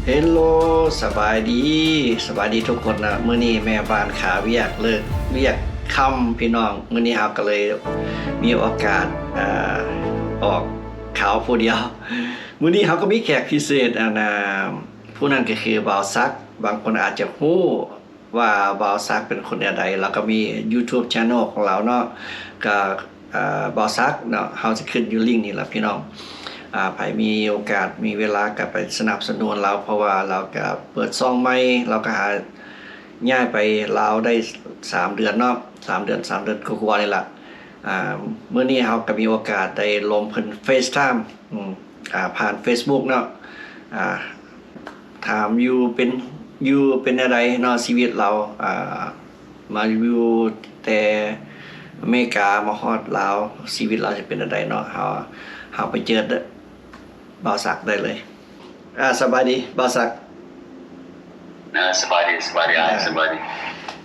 ເຮລໂລ ສະບາຍດີ ສະບາຍດີທຸກຄົນນະ. ມື້ນີ້ແມ່ບ້ານຄາວຽກ ເລີກວຽກຄ່ຳພີ່ນ້ອງ, ມື້ນີ້ເຮົາກໍເລີຍມີໂອກາດ ເອີ ອອກຂ່າວຜູ້ດຽວ. ມື້ນີ້ເຮົາກໍມີແຂກພິເສດ ອັນ ອາ ຜູ້ນັ້ນກໍຄືບ່າວສັກ. ບາງຄົນອາດຈະຮູ້ວ່າບ່າວສັກເປັນຄົນແນວໃດ, ລາວກໍມີ YouTube Channel ຂອງລາວເນາະ, ກໍ ອາ ບ່າວສັກເນາະ, ເຮົາຈະຂຶ້ນຢູ່ລິ້ງນີ້ລະພີ່ນ້ອງ. ອາ ໃຜມີໂອກາດມີເວລາກໍໄປສະໜັບສະໜູນລາວ, ເພາະວ່າລາວກໍເປີດຊ່ອງໃໝ່, ລາວກໍຫາ ຍ້າຍໄປລາວໄດ້ສາມເດືອນເນາະ, ສາມເດືອນ ສາມເດືອນກວ່າໆນີ້ລະ. ອາ ມື້ນີ້ເຮົາກໍມີໂອກາດໄດ້ລົມເພິ່ນ FaceTime ອາ ຜ່ານ Facebook ເນາະ. ອາ ຖາມຢູ່ເປັນ ຢູ່ເປັນແນວໃດເນາະ ຊີວິດລາວ ອາ ມາຢູ່ແຕ່ອາເມລິກາມາຮອດລາວ ຊີວິດລາວຈະເປັນແນວໃດເນາະ. ເຮົາ ເຮົາໄປເຈີບ່າວສັກໄດ້ເລີຍ. ອາ ສະບາຍດີບ່າວສັກ. ອາ ສະບາຍດີ ສະບາຍດີ ອາ ສະບາຍດີ.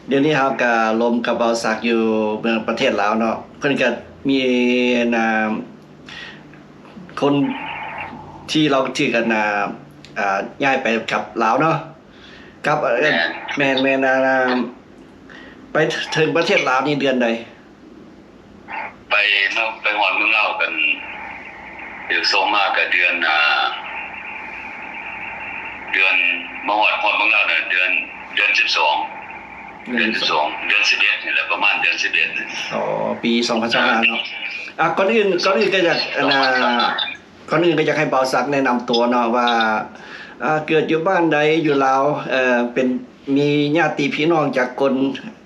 ດຽວນີ້ເຮົາກະລົມກັບບ່າວສັກຢູ່ເມືອງປະເທດລາວເນາະ, ເພິ່ນກະມີ ອັນ ຄົນທີ່ລາວຖືກ ອັນ ອາ ຍ້າຍໄປກັບລາວເນາະ, ກັບ ແມ່ນ ແມ່ນ ອັນ ໄປເຖິງປະເທດລາວນີ້ເດືອນໃດ? ໄປ ມາ ໄປຮອດເມືອງລາວກັນ ຖືກສົ່ງມາກະເດືອນ ອາ ເດືອນ ມາຮອດ ຮອດເມືອງລາວນະ ເດືອນ ເດືອນສິບສອງ ເດືອນສິບສອງ ເດືອນສິບເອັດນີ້ແຫຼະ ປະມານເດືອນສິບເອັດນີ້. ອໍ ປີສອງພັນຊາວຫ້າເນາະ. ອາ ກ່ອນອື່ນ ກ່ອນອື່ນກໍຢາກ ອັນ ນາ ກ່ອນອື່ນກໍຢາກໃຫ້ບ່າວສັກແນະນຳຕົວເນາະວ່າ ອາ ເກີດຢູ່ບ້ານໃດ ຢູ່ລາວ ເອີ ເປັນ ມີຍາດຕິພີ່ນ້ອງຈັກຄົນ?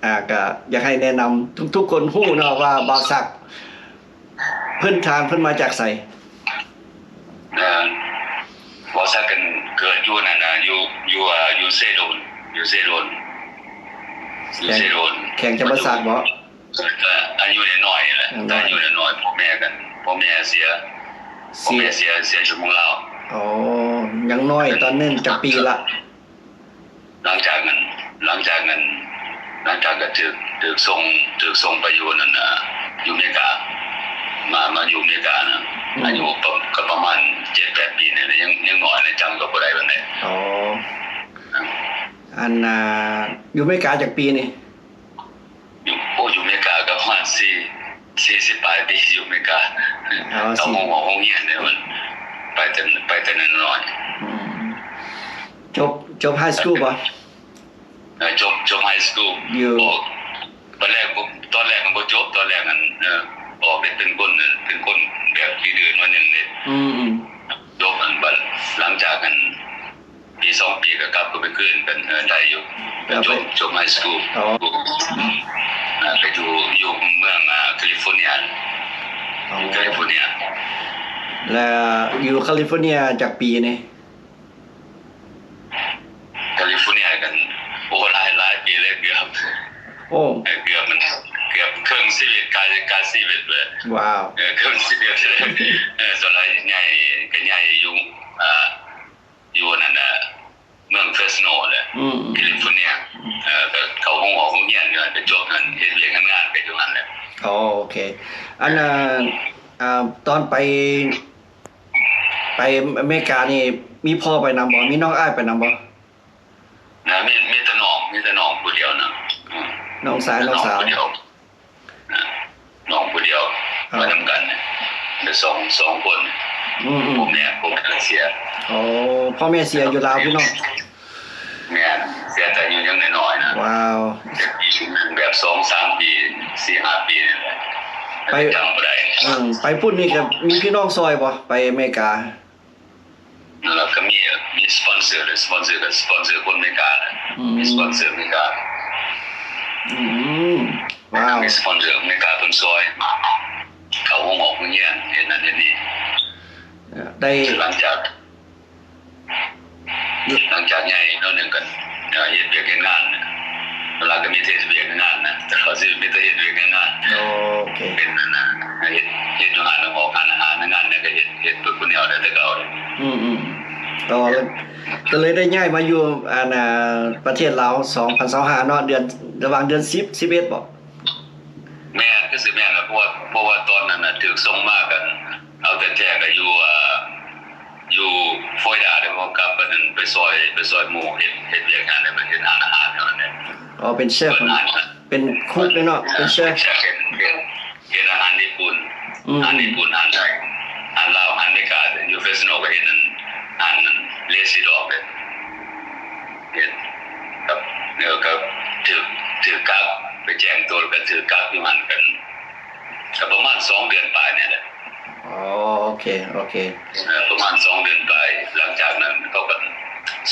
ອາ ກະຢາກໃຫ້ແນະນຳທຸກໆຄົນຮູ້ເນາະວ່າບ່າວສັກ ພື້ນຖານເພິ່ນມາຈາກໃສ? ເອີ ບ່າວສັກກັນເກີດຢູ່ນັ້ນນະ ຢູ່ ຢູ່ ອາ ຢູ່ເຊໂດນ ຢູ່ເຊໂດນ ຢູ່ເຊໂດນ ແຂວງຈຳປາສັກບໍ? ອາຍຸນ້ອຍໆນີ້ແຫຼະ ອາຍຸນ້ອຍໆ ພໍ່ແມ່ກັນ ພໍ່ແມ່ເສຍ ພໍ່ແມ່ເສຍ ເສຍຢູ່ເມືອງລາວ. ອໍ ຍັງນ້ອຍຕອນນັ້ນຈັກປີລະ? ຫຼັງຈາກນັ້ນ ຫຼັງຈາກນັ້ນ ຫຼັງຈາກກະຖືກ ຖືກສົ່ງ ຖືກສົ່ງໄປຢູ່ນັ້ນນະ ຢູ່ເມກາ ມາ ມາຢູ່ເມການະ ອືມ ອາຍຸປະ ກໍປະມານເຈັດແປດປີນີ້ແຫຼະ ຍັງ ຍັງນ້ອຍນະ ຈຳກໍບໍ່ໄດ້ປານໃດ. ອໍ ອັນ ອ່າ ຢູ່ເມກາຈັກປີນີ້? ຢູ່ ໂອ້ ຢູ່ເມກາກໍປະມານສີ່ ສີ່ສິບປາຍປີ ຢູ່ເມກາ. ເອົາ ເຂົ້າໂຮງ ໂຮງຮຽນເດ້ ມັນໄປແຕ່ ໄປແຕ່ນ້ອຍໆ. ອືມ ຈົບ ຈົບໄຮສະກູລບໍ່? ເອີ ຈົບ ຈົບໄຮສະກູລ. ຢູ່ ຕອນແລກ ຕອນແລກມັນບໍ່ຈົບ ຕອນແລກນັ້ນ ເອີ ອອກໄດ້ເປັນຄົນ ເປັນຄົນແບບດື້ໆໜ້ອຍໜຶ່ງເດ້. ອືມໆ ຈົບ ອັນ ບັດຫຼັງຈາກນັ້ນ ປີສອງປີກໍກັບໄປຄືນກັນ ເອີ ໄດ້ຢູ່ ໄປຈົບ ຈົບໄຮສະກູລ. ອໍ ອືມ ອ່າ ໄປຢູ່ ຢູ່ເມືອງ ອ່າ ຄາລິຟໍເນຍ ອໍ ຢູ່ຄາລິຟໍເນຍ. ແລ້ວຢູ່ຄາລິຟໍເນຍຈັກປີນີ້? ຄາລິຟໍເນຍກັນ ໂອ້ ຫຼາຍ ຫຼາຍປີເລີຍ ເກືອບ ໂອ້ ເກືອບ ມັນເກືອບເຄິ່ງຊີວິດ ກາຍ ກາຍຊີວິດເລີຍ. ວ້າວ ເອີ ເຄິ່ງຊີວິດເລີຍ. ເອີ ສ່ວນຫຼາຍໃຫຍ່ ກໍໃຫຍ່ຢູ່ ອ່າ ຢູ່ນັ້ນນະ ເມືອງເຟຣສໂນແຫຼະ ອືມ ຄາລິຟໍເນຍ. ເອີ ກໍເຂົ້າໂຮງ ໂຮງຮຽນຢູ່ຫັ້ນ ໄປຈົບຫັ້ນ ເຮັດວຽກເຮັດງານກໍຢູ່ຫັ້ນແຫຼະ. ອໍ ໂອເຄ. ອັນ ອ່າ ອ່າ ຕອນໄປ ໄປອາເມລິການີ້ ມີພໍ່ໄປນຳບໍ່? ມີນ້ອງອ້າຍໄປນຳບໍ່? ນະ ມີ ມີແຕ່ນ້ອງ ມີແຕ່ນ້ອງຜູ້ດຽວນະ. ອືມ ນ້ອງຊາຍ ນ້ອງສາວ ນ້ອງຜູ້ດຽວ ນ້ອງຜູ້ດຽວ ອໍ ໄປນຳກັນ ໄປສອງ ສອງຄົນ. ອືມໆ ພໍ່ແມ່ ພໍ່ແມ່ເສຍ. ອໍ ພໍ່ແມ່ເສຍຢູ່ລາວພຸ້ນເນາະ. ແມ່ນ ເສຍແຕ່ອາຍຸຍັງນ້ອຍໆນະ. ວ້າວ ແຕ່ປີໜຶ່ງແບບສອງສາມປີ ສີ່ຫ້າປີນີ້ແຫຼະ ໄປ ຈຳບໍ່ໄດ້. ເອີ ໄປພຸ້ນນີ້ກໍມີພີ່ນ້ອງຊ່ອຍບໍ່? ໄປອາເມລິກາ ແລ້ວກໍມີ ມີສະປອນເຊີ ສະປອນເຊີ ກໍສະປອນເຊີຄົນອາເມລິການະ. ອືມ ມີສະປອນເຊີອາເມລິກາ. ອືມ ວ້າວ ມີສະປອນເຊີອາເມລິກາເພິ່ນຊ່ອຍ ເຂົ້າໂຮງອອກໂຮງຮຽນ ເຮັດນັ້ນເຮັດນີ້. ໄດ້ ຫຼັງຈາກ ຫຼັງຈາກໃຫຍ່ໜ້ອຍໜຶ່ງກໍ ເຮັດວຽກເຮັດງານ ລາວກໍມີແຕ່ເຮັດວຽກເຮັດງານນະ ຕະຫຼອດຊີວິດມີແຕ່ເຮັດວຽກເຮັດງານ. ໂອເຄ ເປັນນັ້ນນະ ເຮັດ ເຮັດຢູ່ຮ້ານອອກຮ້ານອາຫານ ງານຫຍັງກໍເຮັດ ເຮັດເບິດທຸກແນວແຫຼະແຕ່ເກົ່າ. ອືມໆ ກໍ ກໍເລີຍໄດ້ຍ້າຍມາຢູ່ ອັນ ອ່າ ປະເທດລາວ ສອງພັນຊາວຫ້າເນາະ ເດືອນ ລະຫວ່າງເດືອນສິບ ສິບເອັດບໍ? ແມ່ນ ຄືຊິແມ່ນລະ ເພາະວ່າ ເພາະວ່າຕອນນັ້ນນະ ຖືກສົ່ງມາກັນ ເອົາແທ້ໆກໍຢູ່ ອ່າ ຢູ່ຟລໍຣິດາເດ້. ເຮົາກັບໄປນັ້ນ ໄປຊ່ອຍ ໄປຊ່ອຍໝູ່ເຮັດ ເຮັດວຽກງານໃນປະເທດ ຮ້ານອາຫານແຖວນັ້ນແຫຼະ. ອໍ ເປັນເຊຟ ເປີດຮ້ານ ເປັນຄຸກເລີຍເນາະ ເປັນເຊຟ ເຮັດ ເຮັດ ເຮັດອາຫານຍີ່ປຸ່ນ ອືມ ອາຫານຍີ່ປຸ່ນ ອາຫານໄທ ອາຫານລາວ ອາຫານອາເມລິກາ ຢູ່ເຟຣສໂນກໍເຮັດ ອັນ ອາຫານເລຊີດອກເດ້ ເຮັດ ແລ້ວກໍຖືກ ຖືກກັກ ໄປແຈ້ງຕົວ ແລ້ວກໍຖືກກັກຢູ່ຫັ້ນກັນ ກໍປະມານສອງເດືອນປາຍນີ້ແຫຼະ. ອໍ ໂອເຄ ໂອເຄ ເອີ ປະມານສອງເດືອນປາຍ. ຫຼັງຈາກນັ້ນເຂົາກໍ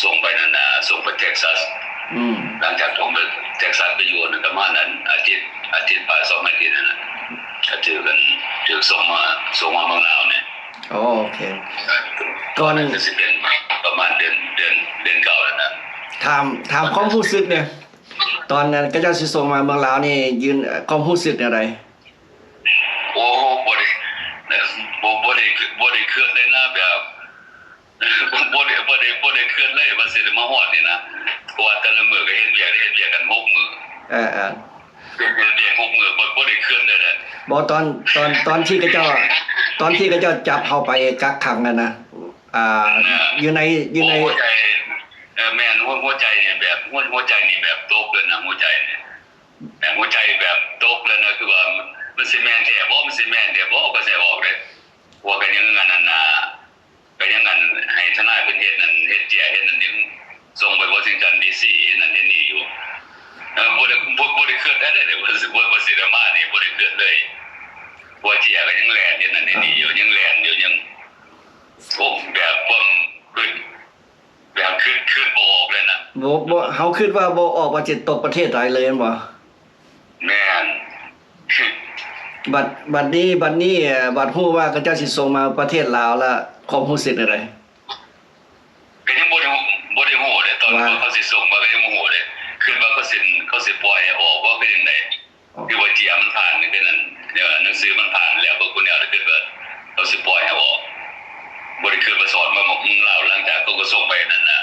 ສົ່ງໄປນັ້ນນະ ສົ່ງໄປເທັກຊັສ ອືມ ຫຼັງຈາກສົ່ງໄປເທັກຊັສ ໄປຢູ່ນັ້ນປະມານອາທິດ ອາທິດປາຍ ສອງອາທິດນັ້ນນະ ກໍຖືກກັນ ຖືກສົ່ງມາ ສົ່ງມາເມືອງລາວນີ້. ອໍ ໂອເຄ ກ່ອນ ກໍຊິເປັນປະມານເດືອນ ເດືອນ ເດືອນເກົ້າແລ້ວນະ. ຖາມ ຖາມຄວາມຮູ້ສຶກແດ່ ຕອນນັ້ນເຂົາເຈົ້າຊິສົ່ງມາເມືອງລາວນີ້ ຢືນ ຄວາມຮູ້ສຶກແນວໃດ? ໂອ້ ບໍ່ໄດ້ ບໍ່ ບໍ່ໄດ້ ບໍ່ໄດ້ຄິດເລີຍນະ ແບບ ບໍ່ໄດ້ ບໍ່ໄດ້ ບໍ່ໄດ້ຄິດເລີຍວ່າຊິໄດ້ມາຮອດນີ້ນະ ເພາະວ່າແຕ່ລະມື້ກໍເຮັດວຽກ ເຮັດວຽກກັນຫົກມື້ ເອີໆ ເຮັດວຽກຫົກມື້ ບໍ່ ບໍ່ໄດ້ຄິດເລີຍນະ. ບໍ່ ຕອນ ຕອນ ຕອນທີ່ເຂົາເຈົ້າ ຕອນທີ່ເຂົາເຈົ້າຈັບເຮົາໄປກັກຂັງນັ້ນນະ ອ່າ ຢູ່ໃນ ຢູ່ໃນ ຫົວໃຈ ເອີ ແມ່ນ ຫົວ ຫົວໃຈນີ້ແບບ ຫົວ ຫົວໃຈນີ້ແບບຕົກເລີຍນະ ຫົວໃຈນີ້ ແບບຫົວໃຈແບບຕົກເລີຍນະ ຄືວ່າມັນຊິແມ່ນແທ້ບໍ່ ມັນຊິແມ່ນແທ້ບໍ່ ກໍຊິອອກເດ້ ເພາະວ່າກໍຍັງອັນນັ້ນນະ ກໍຍັງອັນໃຫ້ທະນາຍເພິ່ນເຮັດນັ້ນ ເຮັດເຈ້ຍເຮັດນັ້ນ ຍັງສົ່ງໄປວໍຊິງຕັນ ດີຊີ ເຮັດນັ້ນເຮັດນີ້ຢູ່. ເອີ ບໍ່ໄດ້ ບໍ່ ບໍ່ໄດ້ຄິດໄດ້ເດ້ ວ່າຊິ ວ່າຊິໄດ້ມານີ້ ບໍ່ໄດ້ຄິດເລີຍ ເພາະວ່າເຈ້ຍກໍຍັງແລ່ນເຮັດນັ້ນເຮັດນີ້ຢູ່ ຍັງແລ່ນຢູ່ ຍັງ ໂອ້ ແບບຄວາມຄິດ ແບບຄິດ ຄິດບໍ່ອອກເລີຍນະ. ບໍ່ ບໍ່ ເຮົາຄິດວ່າບໍ່ອອກວ່າຊິຕົກປະເທດໃດເລີຍແມ່ນບໍ່? ແມ່ນ. ບັດ ບັດນີ້ ບັດນີ້ ເອີ ບັດຮູ້ວ່າເຂົາເຈົ້າຊິສົ່ງມາປະເທດລາວລະ ຄວາມຮູ້ສຶກແນວໃດ? ກໍຍັງບໍ່ໄດ້ ບໍ່ໄດ້ຮູ້ເດ້ ຕອນວ່າ ເຂົາຊິສົ່ງມາກໍຍັງບໍ່ຮູ້ເດ້ ຄິດວ່າເຂົາຊິ ເຂົາຊິປ່ອຍໃຫ້ອອກບໍ່ ຄືຈັ່ງໃດ ອໍ ຄືວ່າເຈ້ຍມັນຜ່ານ ຄືນັ້ນ ເອີ ໜັງສືມັນຜ່ານແລ້ວ ເບິ່ງຄຸນແນວ ແລ້ວຄິດວ່າເຂົາຊິປ່ອຍໃຫ້ອອກ ບໍ່ໄດ້ຄິດວ່າສອນມາເມືອງລາວ. ຫຼັງຈາກເຂົາກໍສົ່ງໄປນັ້ນນະ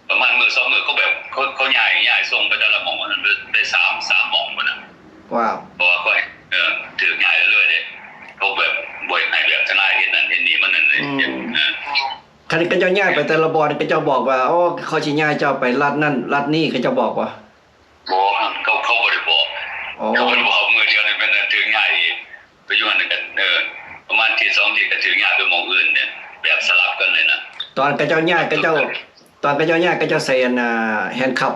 ປະມານມື້ສອງມື້ ເຂົາແບບ ເຂົາ ເຂົາຍ້າຍ ຍ້າຍສົ່ງໄປແຕ່ລະໝ່ອງ ໄປສາມ ສາມໝ່ອງພຸ້ນນະ. ວ້າວ ເພາະວ່າຂ້ອຍ ເອີ ຖືກຍ້າຍເລື້ອຍໆເດ້ ເຂົາແບບບໍ່ຢາກໃຫ້ແບບທະນາຍເຮັດນັ້ນເຮັດນີ້ ມັນນັ້ນເດ້ ອືມ ເອີ ຄັນເຂົາເຈົ້າຍ້າຍໄປແຕ່ລະບ່ອນ ເຂົາເຈົ້າບອກວ່າ ໂອ້ ຂ້ອຍຊິຍ້າຍເຈົ້າໄປລັດນັ້ນລັດນີ້ ເຂົາເຈົ້າບອກບໍ່? ບໍ່ ເຂົາ ເຂົາບໍ່ໄດ້ບອກ. ອໍ ເຂົາບໍ່ໄດ້ບອກ ມື້ດຽວນີ້ແມ່ນຖືກຍ້າຍອີກ ໄປຢູ່ຫັ້ນກໍ ເອີ ປະມານທິດສອງທິດກໍຖືກຍ້າຍໄປໝ່ອງອື່ນເດ້ ແບບສະຫຼັບກັນເລີຍນະ. ຕອນເຂົາເຈົ້າຍ້າຍ ເຂົາເຈົ້າ ຕອນເຂົາເຈົ້າຍ້າຍ ເຂົາເຈົ້າໃສ່ອັນ ອ່າ ແຮນຄັບ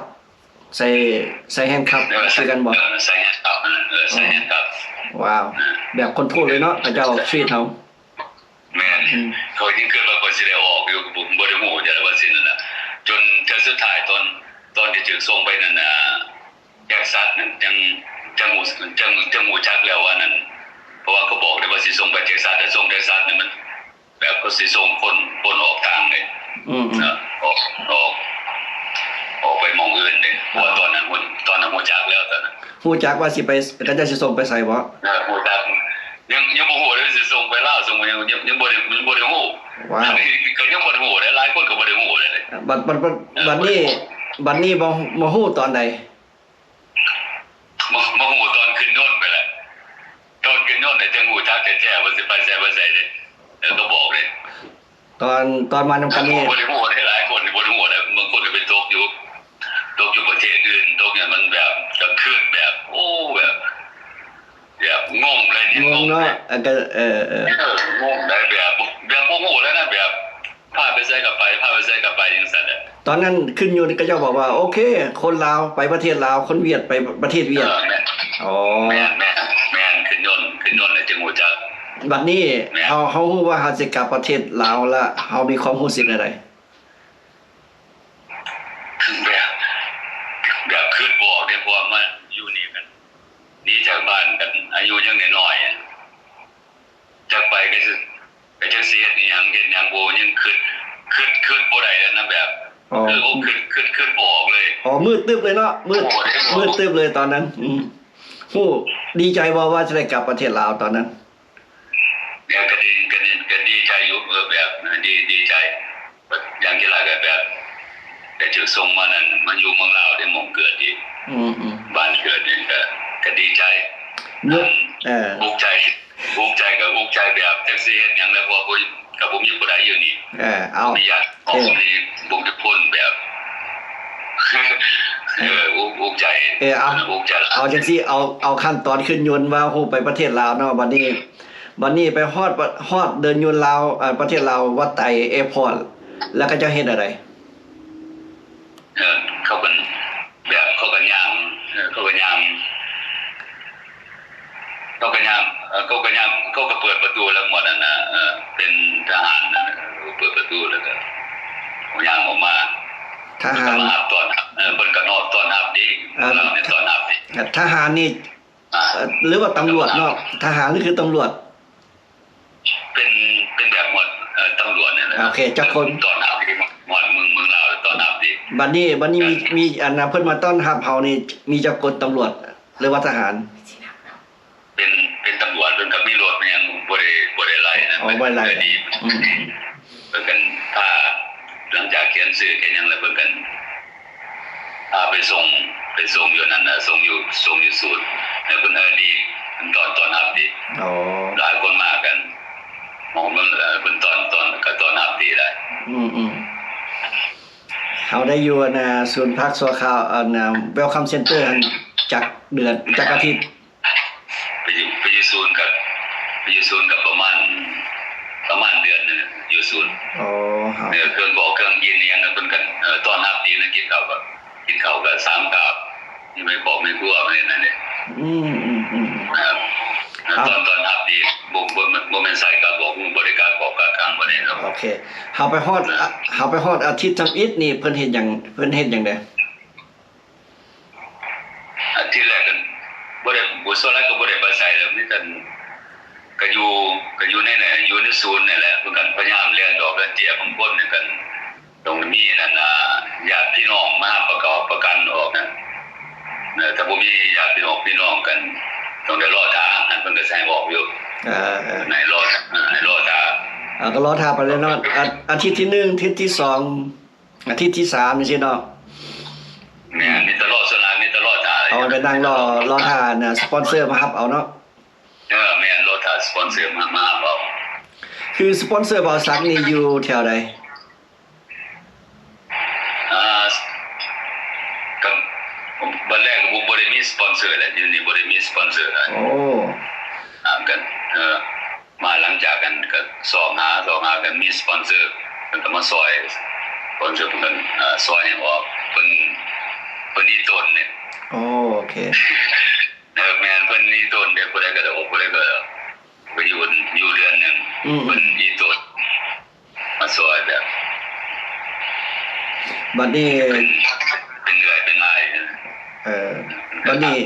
ໃສ່ ໃສ່ແຮນຄັບ ເອີ ຄືກັນບໍ່? ເອີ ໃສ່ແຮນຄັບ ເອີ ໃສ່ແຮນຄັບ. ວ້າວ ເອີ ແບບຄົນໂທດເລີຍເນາະ ເຂົາເຈົ້າທຣີດເຮົາ. ແມ່ນ ອືມ ຂ້ອຍຍັງຄິດວ່າຂ້ອຍຊິໄດ້ອອກຢູ່ ບໍ່ ບໍ່ໄດ້ຮູ້ຈັກວ່າຊິນັ້ນນະ ຈົນເທື່ອສຸດທ້າຍ ຕອນ ຕອນທີ່ຖືກສົ່ງໄປນັ້ນນະ ເທັກຊັສນັ້ນ ຈັ່ງ ຈັ່ງຮູ້ ຈັ່ງ ຈັ່ງຮູ້ຈັກແລ້ວວ່ານັ້ນ ເພາະວ່າເຂົາບອກເດ້ວ່າຊິສົ່ງໄປເທັກຊັສ ແຕ່ສົ່ງເທັກຊັສນີ້ມັນແບບເຂົາຊິສົ່ງຄົນ ຄົນອອກທາງເດ້ ອືມ ນະ ອອກ ອອກ ອອກໄປໝ່ອງອື່ນເດ້ ເພາະວ່າຕອນນັ້ນ ຕອນນັ້ນຮູ້ຈັກແລ້ວ ຕອນນັ້ນ ຮູ້ຈັກວ່າຊິໄປ ເຂົາເຈົ້າຊິສົ່ງໄປໃສບໍ່? ເອີ ຮູ້ຈັກ ຍັງ ຍັງບໍ່ຮູ້ເດ້ ຊິສົ່ງໄປລາວ ສົ່ງໄປຫຍັງ ຍັງ ຍັງບໍ່ໄດ້ ຍັງບໍ່ໄດ້ຮູ້. ວ້າວ ກໍຍັງບໍ່ໄດ້ຮູ້ເດ້ ຫຼາຍຄົນກໍບໍ່ໄດ້ຮູ້ເດ້. ບັດ ບັດ ບັດ ເອີ ບັດນີ້ ບັດນີ້ມາ ມາຮູ້ຕອນໃດ? ມາ ມາຮູ້ຕອນຂຶ້ນຍົນໄປແຫຼະ ຕອນຂຶ້ນຍົນນີ້ຈຶ່ງຮູ້ຈັກແທ້ໆວ່າຊິໄປໃສມາໃສເດ້ ເອີ ກໍບອກເດ້. ຕອນ ຕອນມານຳກັນນີ້ ບໍ່ໄດ້ຮູ້ເດ້ ຫຼາຍຄົນນີ້ບໍ່ໄດ້ຮູ້ເດ້ ບາງຄົນກໍໄປຕົກຢູ່ ຕົກຢູ່ປະເທດອື່ນ ຕົກຫຍັງ ມັນແບບ ກໍຄຶດແບບ ໂອ້ ແບບ ແບບງົງເລີຍ ງົງເນາະ ເອີ ເອີ ເອີ ງົງໄດ໋ ແບບ ແບບບໍ່ຮູ້ແລ້ວນະ ແບບ ພາໄປໃສກໍໄປ ພາໄປໃສກໍໄປ ຈັ່ງຊັ້ນແຫຼະ. ຕອນນັ້ນຂຶ້ນຢູ່ນີ້ ເຂົາເຈົ້າບອກວ່າ ໂອເຄ ຄົນລາວໄປປະເທດລາວ ຄົນຫວຽດໄປປະເທດຫວຽດ. ເອີ ແມ່ນ ອໍ ແມ່ນ ແມ່ນ ແມ່ນ ຂຶ້ນຍົນ ຂຶ້ນຍົນແລ້ວຈຶ່ງຮູ້ຈັກ. ບັດນີ້ ແມ່ນ ເຮົາ ເຮົາຮູ້ວ່າເຮົາຊິກັບປະເທດລາວລະ ເຮົາມີຄວາມຮູ້ສຶກແນວໃດ? ແບບ ແບບຄິດບໍ່ອອກເດ້ ເພາະວ່າມາຢູ່ນີ້ກັນ ໜີຈາກບ້ານກັນ ອາຍຸຍັງນ້ອຍໆ ຈັກໄປກໍຊິ ກໍຈັກຊິເຮັດອີ່ຫຍັງ ເຮັດຫຍັງບໍ່ ຍັງຄຶດ ຄຶດ ຄຶດບໍ່ໄດ້ແລ້ວນະ ແບບ ອໍ ຄື ໂອ້ ຄຶດ ຄຶດ ຄຶດບໍ່ອອກເລີຍ. ອໍ ມືດຕຶບເລີຍເນາະ ມືດ ໂອ້ ໂອ້ ມືດຕຶບເລີຍຕອນນັ້ນ. ອືມ ຮູ້ ດີໃຈບໍ່ວ່າຈະໄດ້ກັບປະເທດລາວຕອນນັ້ນ? ແບບ ກໍດີ ກໍດີ ກໍດີໃຈຢູ່ ເອີ ແບບ ດີ ດີໃຈ ຢ່າງທີ່ຫຼາຍກໍແບບ ໄດ້ຖືກສົ່ງມານັ້ນ ມາຢູ່ເມືອງລາວເດ້ ໝ່ອງເກີດອີກ ອືມໆ ບ້ານເກີດນີ້ ກໍ ກໍດີໃຈ ເອີ ອຸກໃຈ ອຸກໃຈກໍອຸກໃຈແບບ ຈັກຊິເຮັດຫຍັງແລ້ວ ເພາະວ່າບໍ່ ກໍບໍ່ມີຜູ້ໃດຢູ່ນີ້. ເອີ ເອົາ ມີຍາດ ເອີ ຂອງນີ້ບຸກຄົນແບບ ເອີ ອຸກ ອຸກໃຈ ເອີ ເອົາ ອຸກໃຈ ເອົາຈັ່ງຊີ້ ເອົາ ເອົາຂັ້ນຕອນຂຶ້ນຍົນມາ ຮູ້ໄປປະເທດລາວເນາະ. ບັດນີ້ ບັດນີ້ໄປຮອດ ຮອດເດີ່ນຍົນລາວ ເອີ ປະເທດລາວ ວັດໄຕແອພອດ ແລ້ວເຂົາເຈົ້າເຮັດແນວໃດ? ເອີ ເຂົາກໍແບບ ເຂົາກໍຍ່າງ ເອີ ເຂົາກໍຍ່າງ ເຂົາກໍຍ່າງ ເອີ ເຂົາກໍຍ່າງ ເຂົາກໍເປີດປະຕູແລ້ວໝົດຫັ້ນນະ. ເອີ ເປັນທະຫານນະ ເປີດປະຕູແລ້ວກໍຍ່າງອອກມາ ທະຫານ ເພິ່ນກໍມາຮັບຕ້ອນຮັບ ເອີ ເພິ່ນກໍນອບຕ້ອນຮັບດີ ເອີ ເຮົານີ້ຕ້ອນຮັບດີ. ທະຫານນີ້ ອ່າ ເອີ ຫຼືວ່າຕຳຫຼວດເນາະ? ທະຫານນີ້ຄືຕຳຫຼວດ ເປັນ ເປັນແບບໝວດ ເອີ ຕຳຫຼວດນີ້ແຫຼະ. ໂອເຄ ຈັກຄົນ? ຕ້ອນຮັບດີ ໝວດເມືອງ ເມືອງລາວຕ້ອນຮັບດີ. ບັດນີ້ ບັດນີ້ມີ ມີອັນນະ ເພິ່ນມາຕ້ອນຮັບເຮົານີ້ ມີຈັກຄົນ ຕຳຫຼວດ ຫຼືວ່າທະຫານ? ເປັນ ເປັນຕຳຫຼວດ ເພິ່ນກໍມີລົດມີຫຍັງ ບໍ່ໄດ້ ບໍ່ໄດ້ໄລ່ນະ. ອໍ ບໍ່ໄດ້ໄລ່. ເອີ ດີ ອືມ ເພິ່ນກໍພາ ຫຼັງຈາກຂຽນຊື່ຂຽນຫຍັງແລ້ວ ເພິ່ນກໍ ພາໄປສົ່ງ ໄປສົ່ງຢູ່ນັ້ນນະ ສົ່ງຢູ່ ສົ່ງຢູ່ສູນ ແລ້ວເພິ່ນ ເອີ ດີ ເພິ່ນຕ້ອນ ຕ້ອນຮັບດີ. ອໍ ຫຼາຍຄົນມາກັນ ໝໍເພິ່ນ ເອີ ເພິ່ນຕ້ອນ ຕ້ອນ ກໍຕ້ອນຮັບດີຫຼາຍ. ອືມໆ ເຮົາໄດ້ຢູ່ອັນນ່າ ສູນພັກຊົ່ວຄາວ ອັນນ່າ Welcome Center ຫັ້ນ ຈັກເດືອນ ຈັກອາທິດ? ໄປຢູ່ ໄປຢູ່ສູນກັບ ໄປຢູ່ສູນກັບປະມານ ປະມານເດືອນໜຶ່ງ ຢູ່ສູນ. ອໍ ເອີ ເຄື່ອງບອກເຄື່ອງກິນອີ່ຫຍັງ ເພິ່ນກໍ ເອີ ຕ້ອນຮັບດີນະ. ກິນເຂົ້າກໍ ກິນເຂົ້າກໍສາມກາບ ມີໄມ້ຄອກໄມ້ຄົວ ແມ່ນນັ້ນເດ້. ອືມໆໆ ເອີ ເອີ ຕ້ອນ ຕ້ອນຮັບດີ ບໍ່ ບໍ່ ບໍ່ແມ່ນໃສ່ກາບອກ ບໍ່ໄດ້ກາບອກກາບກາງ ບໍ່ໄດ້ດອກ. ໂອເຄ ເຮົາໄປຮອດ ເຮົາໄປຮອດອາທິດທຳອິດນີ້ ເພິ່ນເຮັດຫຍັງ ເພິ່ນເຮັດຫຍັງແດ່? ອາທິດແລກກໍບໍ່ໄດ້ ບໍ່ ສ່ວນຫຼາຍກໍບໍ່ໄດ້ໄປໃສແລ້ວ ມີແຕ່ ກໍຢູ່ ກໍຢູ່ໃນ ຢູ່ໃນສູນນີ້ແຫຼະ. ເພິ່ນກໍພະຍາຍາມແລ່ນດອກແລ່ນເຈ້ຍ ບາງຄົນນີ້ກໍຕ້ອງມີນັ້ນນະ ຍາດພີ່ນ້ອງມາປະກອບປະກັນອອກນະ. ເອີ ຖ້າບໍ່ມີຍາດພີ່ນ້ອງ ພີ່ນ້ອງກັນ ຕ້ອງໄດ້ລໍຖ້າ ຫັ້ນເພິ່ນກໍໃຫ້ອອກຢູ່. ເອີ ໃຫ້ລໍ ໃຫ້ລໍຖ້າ. ເອີ ກໍລໍຖ້າໄປເລີຍເນາະ ອາ ອາທິດທີໜຶ່ງ ອາທິດທີສອງ ອາທິດທີສາມຈັ່ງຊີ້ເນາະ. ແມ່ນ ມີແຕ່ລໍ ສ່ວນຫຼາຍມີແຕ່ລໍຖ້າ. ເອົາໄປນັ່ງລໍ ລໍຖ້າອັນສະປອນເຊີມາຮັບເອົາເນາະ. ເອີ ແມ່ນ ລໍຖ້າສະປອນເຊີມາ ມາຮັບເອົາ. ຄືສະປອນເຊີບ່າວສັກນີ້ຢູ່ແຖວໃດ? ອ່າ ກໍບັດແລກກໍບໍ່ ບໍ່ໄດ້ມີສະປອນເຊີແຫຼະ ຢູ່ນີ້ບໍ່ໄດ້ມີສະປອນເຊີ. ໂອ້ ອ່າ ກໍ ເອີ ມາຫຼັງຈາກນັ້ນກໍຊອກຫາ ຊອກຫາ ກໍມີສະປອນເຊີ ເພິ່ນກໍມາຊ່ອຍ ສະປອນເຊີເພິ່ນກໍ ເອີ ຊ່ອຍໃຫ້ອອກ ເພິ່ນ ເພິ່ນອີ່ຕົນນີ້. ໂອ້ ໂອເຄ ເອີ ແມ່ນ ເພິ່ນອີ່ຕົນເດ້ ຜູ້ໃດກໍໄດ້ອອກ ຜູ້ໃດກໍໄປຢູ່ ຢູ່ເດືອນໜຶ່ງ. ອືມ ເພິ່ນອີ່ຕົນ ມາຊ່ອຍແບບ ບັດນີ້ ເປັນ ເປັນເອື້ອຍເປັນອ້າຍ. ເອີ ບັດນີ້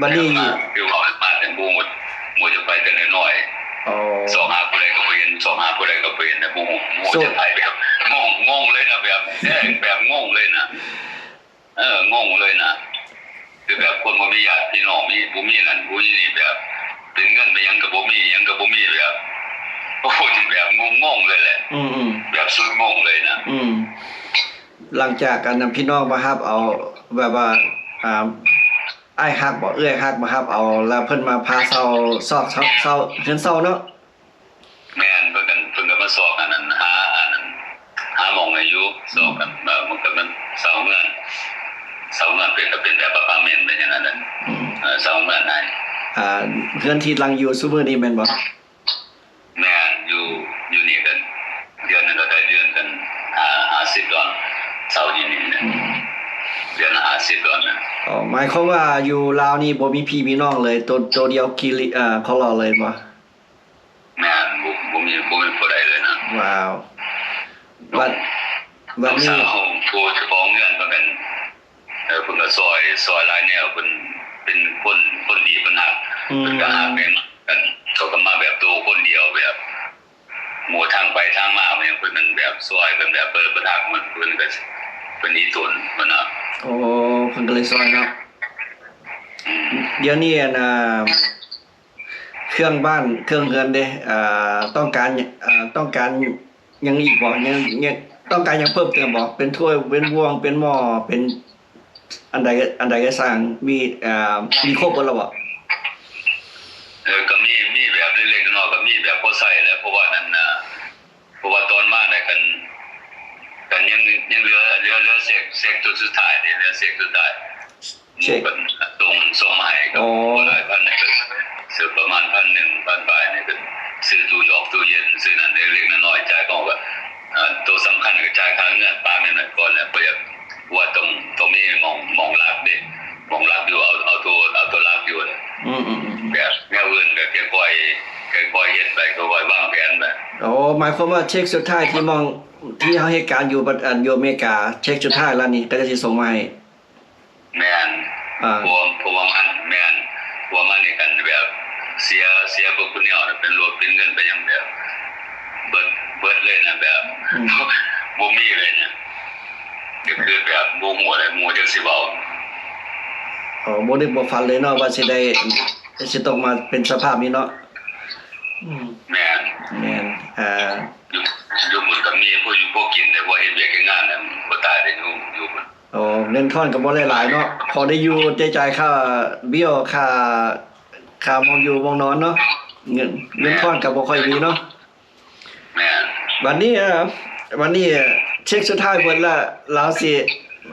ບັດນີ້ ຄືວ່າມາແຕ່ບໍ່ຮູ້ ບໍ່ຮູ້ຈະໄປແຕ່ນ້ອຍໆ. ອໍ ຊອກຫາຜູ້ໃດກໍບໍ່ເຫັນ ຊອກຫາຜູ້ໃດກໍບໍ່ເຫັນນະ ບໍ່ຮູ້ ບໍ່ຮູ້ຈະໄປແບບ ງົງ ງົງເລີຍນະ ແບບ ແບບງົງເລີຍນະ. ເອີ ງົງເລີຍນະ ຄືແບບຄົນບໍ່ມີຍາດພີ່ນ້ອງ ມີ ບໍ່ມີນັ້ນ ບໍ່ມີນີ້ ແບບເປັນເງິນເປັນຫຍັງກໍບໍ່ມີ ຫຍັງກໍບໍ່ມີ ແບບ ໂອ້ຍ ແບບງົງໆເລີຍແຫຼະ. ອືມໆ ແບບສຸດງົງເລີຍນະ. ອືມ ຫຼັງຈາກອັນນັ້ນ ພີ່ນ້ອງມາຮັບເອົາ ແບບວ່າ ອ່າ ອ້າຍຮັກບໍ ເອື້ອຍຮັກມາຮັບເອົາ ແລ້ວເພິ່ນມາພາເຊົ່າ ຊອກ ເຊົ່າ ເຊົ່າ ເຮືອນເຊົ່າເນາະ. ແມ່ນ ເພິ່ນກໍ ເພິ່ນກໍມາຊອກອັນນັ້ນ ຫາອັນນັ້ນ ຫາໝ່ອງໃຫ້ຢູ່ ຊອກກັນ ເອີ ມັນກໍແມ່ນເຊົ່າເຮືອນ ເຊົ່າເຮືອນເປັນ ກໍເປັນແບບອາພາດເມັນເປັນຫຍັງນັ້ນແຫຼະ. ອືມ ເອີ ເຊົ່າເຮືອນໃຫ້ ອ່າ ເຮືອນທີ່ລັງຢູ່ຊຸມື້ນີ້ແມ່ນບໍ່? ແມ່ນ ຢູ່ ຢູ່ນີ້ກໍເດືອນໜຶ່ງກໍໄດ້ເດືອນກັນ ຫ້າ ຫ້າສິບດອນ ເຊົ່າຢູ່ນີ້ນະ. ອືມ ເດືອນລະຫ້າສິບດອນນະ. ອໍ ໝາຍຄວາມວ່າຢູ່ລາວນີ້ບໍ່ມີພີ່ມີນ້ອງເລີຍ ໂຕ ໂຕດຽວຄີລີ ເອີ ຄໍລໍເລີຍບໍ່? ແມ່ນ ບໍ່ ບໍ່ມີ ບໍ່ມີຜູ້ໃດເລີຍນະ. ວ້າວ ບັດ ບັດນີ້ ນ້ອງສາວຜູ້ເຈົ້າຂອງເຮືອນເພິ່ນກໍ ເອີ ເພິ່ນກໍຊ່ອຍ ຊ່ອຍຫຼາຍແນວ ເພິ່ນເປັນຄົນ ຄົນດີ ເພິ່ນຮັກ ອືມ ເພິ່ນກໍຮັກແມ່ນກັນ ເຂົາກໍມາແບບໂຕຄົນດຽວ ແບບໝູ່ທາງໄປທາງມາ ເພິ່ນ ເພິ່ນແບບຊ່ອຍ ເພິ່ນແບບ ເອີ ເພິ່ນຮັກ ເພິ່ນ ເພິ່ນກໍ ເພິ່ນອີ່ຕົນເພິ່ນນະ. ໂອ້ ເພິ່ນກໍເລີຍຊ່ອຍເນາະ. ອືມ ດຽວນີ້ອັນນ່າ ເຄື່ອງບ້ານເຄື່ອງເຮືອນເດ້ ເອີ ຕ້ອງການ ເອີ ຕ້ອງການຫຍັງອີກບໍ່? ຍັງ ຍັງຕ້ອງການຫຍັງເພີ່ມເຕີມບໍ່? ເປັນຖ້ວຍ ເປັນບ່ວງ ເປັນໝໍ້ ເປັນອັນໃດ ອັນໃດກໍຊ່າງ ມີ ເອີ ມີຄົບເບິດແລ້ວບໍ່? ເອີ ກໍມີ ມີແບບເລັກໆນ້ອຍໆ ກໍມີແບບພໍໃຊ້ແຫຼະ ເພາະວ່ານັ້ນນະ ເພາະວ່າຕອນມາໄດ້ກັນ ກັນຍັງ ຍັງເຫຼືອ ເຫຼືອ ເຫຼືອເຊັກ ເຊັກຈຸດສຸດທ້າຍເດ້ ເຫຼືອເຊັກສຸດທ້າຍ ເຊັກ ເພິ່ນສົ່ງ ສົ່ງມາໃຫ້ກັບ ໂອ້ ຫຼາຍພັນນີ້ ກໍຊື້ປະມານພັນໜຶ່ງ ພັນປາຍນີ້ ກໍຊື້ຕູ້ຢອກຕູ້ເຢັນ ຊື້ນັ້ນເລັກໆນ້ອຍໆ ຈ່າຍຂອງ ກໍ ອ່າ ໂຕສຳຄັນກໍຈ່າຍຄ່າເຮືອນປານນັ້ນກ່ອນແຫຼະ ບໍ່ຢາກ ວ່າຕ້ອງ ຕ້ອງມີໝ່ອງ ໝ່ອງຫຼັກເດ້ ໝ່ອງຫຼັກຢູ່ ເອົາ ເອົາໂຕ ເອົາໂຕຫຼັກຢູ່ ອືມໆໆ ແບບແນວອື່ນກໍຄ່ອຍໆ ຄ່ອຍໆເຮັດໄປ ຄ່ອຍໆວາງແຜນໄປ. ໂອ້ ໝາຍຄວາມວ່າເຊັກສຸດທ້າຍທີ່ໝ່ອງ ທີ່ເຮົາເຮັດການຢູ່ ອັນ ຢູ່ອາເມລິກາ ເຊັກສຸດທ້າຍລະນີ້ ເຂົາເຈົ້າຊິສົ່ງມາໃຫ້. ແມ່ນ ອ່າ ເພາະ ເພາະວ່າມັນ ແມ່ນ ເພາະວ່າມັນນີ້ກັນແບບເສຍ ເສຍເບິດທຸກແນວ ເປັນລົດ ເປັນເງິນ ເປັນຫຍັງ ແບບເບິດ ເບິດເລີຍນະ ແບບ ອືມ ບໍ່ມີເລີຍນະ ກໍຄືແບບບໍ່ຮູ້ແຫຼະ ບໍ່ຮູ້ຈັກຊິເວົ້າ. ອໍ ບໍ່ນຶກບໍ່ຝັນເລີຍເນາະ ວ່າຊິໄດ້ ຊິຕ້ອງມາເປັນສະພາບນີ້ເນາະ. ອືມ ແມ່ນ ແມ່ນ ອ່າ ຢູ່ ຢູ່ພຸ້ນກໍມີພໍຢູ່ພໍກິນແຫຼະ ເພາະເຮັດວຽກເຮັດງານນັ້ນ ບໍ່ຕາຍເດ້ ຢູ່ ຢູ່ພຸ້ນ. ອໍ ເງິນທອນກໍບໍ່ໄດ້ຫຼາຍເນາະ ພໍໄດ້ຢູ່ ໄດ້ຈ່າຍຄ່າບ້ຽວ ຄ່າ ຄ່າໝ່ອງຢູ່ໝ່ອງນອນເນາະ ເງິນ ເງິນທອນກໍບໍ່ຄ່ອຍມີເນາະ. ແມ່ນ ບັດນີ້ ເອີ ບັດນີ້ເຊັກສຸດທ້າຍເບິດລະ ລາວຊິ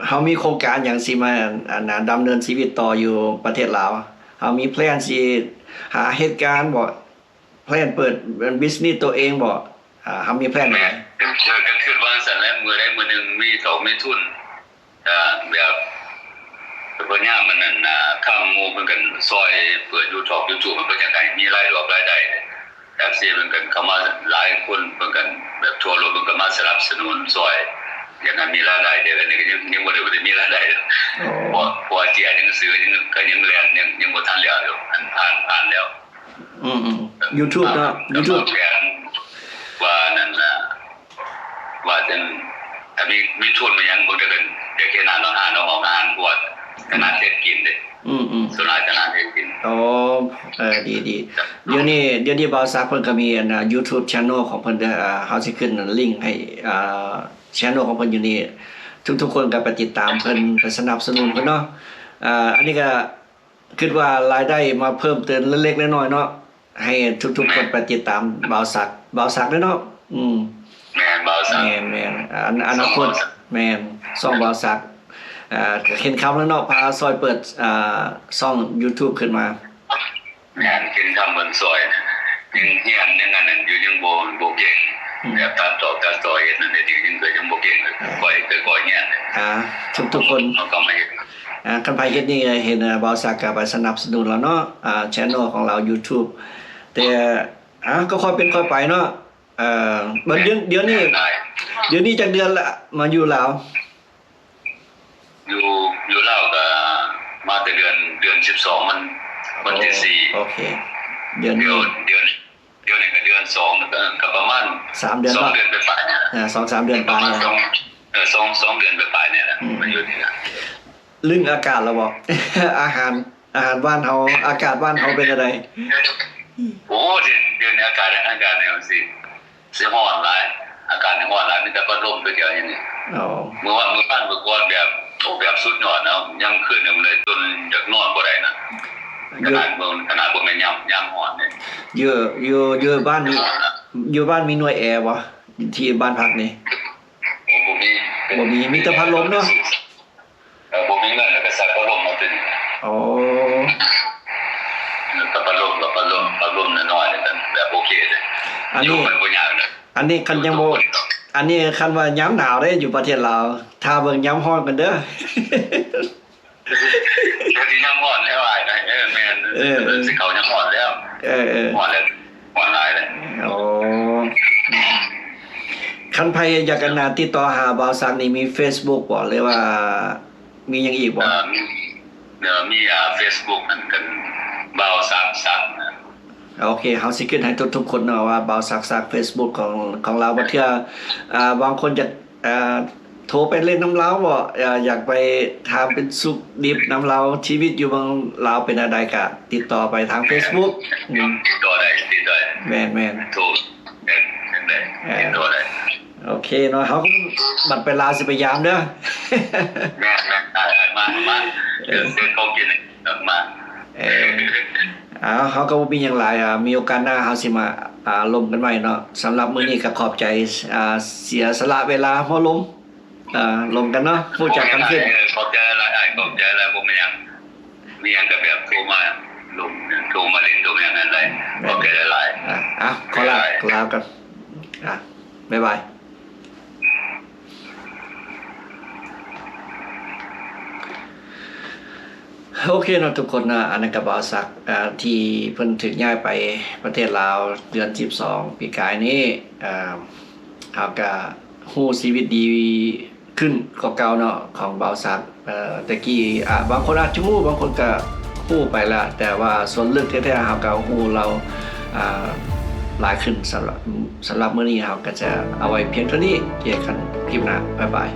ເຮົາມີໂຄງການຫຍັງຊິມາ ອັນ ດຳເນີນຊີວິດຕໍ່ຢູ່ປະເທດລາວ? ເຮົາມີແພລນຊິຫາເຮັດການບໍ່? ແພລນເປີດ business ໂຕເອງບໍ່? ອ່າ ເຮົາມີແພລນ ແມ່ນ ກໍ ກໍຄິດວ່າຊັ້ນແຫຼະ ມື້ໃດມື້ໜຶ່ງມີເທົ່າມີທຶນ ກໍແບບ ກໍພະຍາຍາມ ອັນນັ້ນນະ ຄຳໝູ່ເພິ່ນກໍຊ່ອຍເປີດ YouTube YouTube ເພິ່ນກໍຢາກໃຫ້ມີລາຍຮັບລາຍໄດ້ ເອັຟຊີ ເພິ່ນກໍເຂົ້າມາຫຼາຍຄົນ ເພິ່ນກໍແບບທົ່ວໂລກ ເພິ່ນກໍມາສະໜັບສະໜູນຊ່ອຍ ຢາກໃຫ້ມີລາຍໄດ້ເດ້ ອັນນີ້ກໍຍັງ ຍັງບໍ່ໄດ້ ບໍ່ໄດ້ມີລາຍໄດ້ເດ້ ອໍ ເພາະ ເພາະວ່າເຈ້ຍຍັງ ຊື່ຍັງ ກໍຍັງແລ່ນ ຍັງ ຍັງບໍ່ທັນແລ້ວຢູ່ ອັນຜ່ານ ຜ່ານແລ້ວ. ອືມໆ YouTube ເນາະ YouTube ແຜນວ່ານັ້ນນະ ວ່າຈັ່ງ ຖ້າມີ ມີທຶນມີຫຍັງ ເບິ່ງແຕ່ເພິ່ນຢາກເຮັດຮ້ານອາຫານ ເອົາອອກອາຫານກວດ ຂະໜາດເຮັດກິນເດ້ ອືມໆ ສ່ວນຫຼາຍຂະໜາດເຮັດກິນ. ອໍ ເອີ ດີໆ ດຽວນີ້ ດຽວນີ້ບ່າວສັກເພິ່ນກໍມີ ອັນ YouTube channel ຂອງເພິ່ນເດີ ເຮົາຊິຂຶ້ນລິ້ງໃຫ້ channel ຂອງເພິ່ນຢູ່ນີ້ ທຸກໆຄົນກໍໄປຕິດຕາມເພິ່ນ ໄປສະໜັບສະໜູນເພິ່ນເນາະ ອັນນີ້ກໍ ຄິດວ່າລາຍໄດ້ມາເພີ່ມເຕີມເລັກໆນ້ອຍໆເນາະ ໃຫ້ທຸກໆຄົນໄປຕິດຕາມບ່າວສັກ ບ່າວສັກເດ້ເນາະ. ອືມ ແມ່ນ ບ່າວສັກ ແມ່ນໆ ອາ ອະນາຄົດ ແມ່ນ ຊ່ອງບ່າວສັກ ອ່າ ກໍເຫັນຄຳແລ້ວເນາະ ພາຊ່ອຍເປີດ ອ່າ ຊ່ອງ YouTube ຂຶ້ນມາ. ແມ່ນ ເຫັນຄຳເພິ່ນຊ່ອຍ ຍັງຮຽນ ຍັງອັນນັ້ນຢູ່ ຍັງບໍ່ ບໍ່ເກັ່ງ ອືມ ແບບຕັດຕໍ່ ຕັດຕໍ່ ເຮັດນັ້ນເຮັດນີ້ ຍັງ ກໍຍັງບໍ່ເກັ່ງ ອືມ ຄ່ອຍ ຄ່ອຍຮຽນ ອ່າ ທຸກໆຄົນ ເຮົາກໍມາເຮັດ ອ່າ ຄັນໃຜເຮັດນີ້ເຫັນ ອ່າ ບ່າວສັກກໍໄປສະໜັບສະໜູນລາວເນາະ ອ່າ channel ຂອງລາວ YouTube ແຕ່ ອ່າ ກໍຄ່ອຍເປັນຄ່ອຍໄປເນາະ ເອີ ບັດ ແມ່ນ ດຽວ ດຽວນີ້ ດຽວນີ້ຈັກເດືອນລະມາຢູ່ລາວ? ຢູ່ ຢູ່ລາວກໍມາແຕ່ເດືອນ ເດືອນສິບສອງ ມັນ ວັນທີສີ່ ໂອເຄ ເດືອນນີ້ ດຽວ ດຽວນີ້ກໍເດືອນສອງ ກໍປະມານສາມເດືອນ ສອງເນາະ ເດືອນປາຍໆນີ້ແຫຼະ ເອີ ສອງສາມເດືອນປາຍ ປະມານສອງ ເອີ ສອງ ສອງເດືອນປາຍໆນີ້ແຫຼະ ອືມ ມາຢູ່ນີ້ລະ. ລຶ້ງອາກາດລະບໍ? ອາຫານ ອາຫານບ້ານເຮົາ ອາກາດບ້ານເຮົາເປັນຈັ່ງໃດ? ໂອ້ ດຽວນີ້ອາກາດ ອາກາດແນວຊີ້ ຊິຮ້ອນຫຼາຍ ອາກາດນີ້ຮ້ອນຫຼາຍ ມີແຕ່ພັດລົມຕົວດຽວຢູ່ນີ້. ອໍ ມື້ວານ ມື້ວານ ມື້ກ່ອນແບບ ໂອ້ ແບບສຸດຍອດນະ ຍາມຄືນນີ້ມັນເລີຍຈົນຢາກນອນບໍ່ໄດ້ນະ ຂະໜາດເບິ່ງ ຂະໜາດບໍ່ແມ່ນຍາມ ຍາມຮ້ອນເດ້. ຢູ່ ຢູ່ ຢູ່ບ້ານມີ ຢູ່ບ້ານມີໜ່ວຍແອບໍ່? ທີ່ບ້ານພັກນີ້ ໂອ້ ບໍ່ມີ ບໍ່ມີ ມີແຕ່ພັດລົມເນາະ. ເອີ ບໍ່ມີເງິນແລ້ວກໍໃສ່ພັດລົມເອົາຕົວນີ້. ອໍ ເອີ ກັບພັດລົມ ກັບພັດລົມ ພັດລົມນ້ອຍໆ ແບບໂອເຄເດ້ ອັນນີ້ ຢູ່ໄປບໍ່ຍາກເດ້. ອັນນີ້ຄັນຍັງບໍ່ ອັນນີ້ຄັນວ່າຍາມໜາວເດ້ ຢູ່ປະເທດລາວ ຖ້າເບິ່ງຍາມຮ້ອນກ່ອນເດີ. ດຽວນີ້ຍາມຮ້ອນແລ້ວອ້າຍນະ ເອີ ແມ່ນ ເອີ ເອີ ຊິເຂົ້າຍາມຮ້ອນແລ້ວ ເອີໆ ຮ້ອນແລ້ວ ອອນລາຍເລີຍ. ໂອ້ ຄັນໃຜຢາກ ອັນນ່າ ຕິດຕໍ່ຫາບ່າວສັກນີ້ ມີເຟສບຸກບໍ່ ຫຼືວ່າມີຫຍັງອີກບໍ່? ເອີ ມີ ເອີ ມີ ອ່າ ເຟສບຸກ ອັນກັນ ບ່າວສັກສັກ. ໂອເຄ ເຮົາຊິຂຶ້ນໃຫ້ທຸກໆຄົນເນາະ ວ່າບ່າວສັກສັກ ເຟສບຸກຂອງ ຂອງລາວ. ບາງເທື່ອ ອ່າ ບາງຄົນຢາກ ອ່າ ໂທໄປເລ່ນນຳລາວບໍ ເອີ ຢາກໄປຖາມເປັນສຸກດິບນຳລາວ ຊີວິດຢູ່ເມືອງລາວເປັນແນວໃດ ກະຕິດຕໍ່ໄປທາງເຟສບຸກ. ອືມ ຕິດຕໍ່ໄດ້ ຕິດຕໍ່ໄດ້ ແມ່ນໆ ໂທ ແມ່ນ ແມ່ນ ຕິດຕໍ່ໄດ້. ໂອເຄເນາະ ເຮົາບັດໄປລາວຊິໄປຢາມເດີ. ແມ່ນໆ ອ້າຍໆ ມາ ມາ ເອີ ເຊີນຂອງກິນ ມາ ເອີ. ອ່າ ເຮົາກໍບໍ່ມີຫຍັງຫຼາຍ ອ່າ ມີໂອກາດໜ້າເຮົາຊິມາ ອ່າ ລົມກັນໃໝ່ເນາະ. ສຳລັບມື້ນີ້ກໍຂອບໃຈ ອ່າ ເສຍສະຫຼະເວລາມາລົມ ອ່າ ລົມກັນເນາະ ຮູ້ຈັກກັນຂຶ້ນ. ເອີ ຂອບໃຈຫຼາຍໆ ຂອບໃຈຫຼາຍ ບໍ່ມີຫຍັງ ມີຫຍັງກໍແບບໂທມາລົມ ໂທມາຫຼິ້ນ ໂທມາຫຍັງນັ້ນໄດ້. ຂອບໃຈຫຼາຍໆ. ອ່າ ອ່າ ຂໍລາ ລາກັນ ອ່າ ບາຍບາຍ. ໂອເຄເນາະທຸກຄົນເນາະ, ອັນນັ້ນກໍບ່າວສັກ ເອີ ທີ່ເພິ່ນຖືກຍ້າຍໄປປະເທດລາວເດືອນສິບສອງປີກາຍນີ້. ເອີ ເຮົາກໍຮູ້ຊີວິດດີຂຶ້ນກວ່າເກົ່າເນາະ ຂອງບ່າວສັກ. ເອີ ແຕ່ກີ້ ອາ ບາງຄົນອາດຈະຮູ້ ບາງຄົນກໍຮູ້ໄປແລ້ວ ແຕ່ວ່າສ່ວນເລິກແທ້ໆ ເຮົາກໍຮູ້ລາວ ອາ ຫຼາຍຂຶ້ນ. ສຳລັບ ສຳລັບມື້ນີ້ເຮົາກໍຈະເອົາໄວ້ພຽງເທົ່ານີ້. ເຈີກັນຄລິບໜ້າ. ບາຍບາຍ.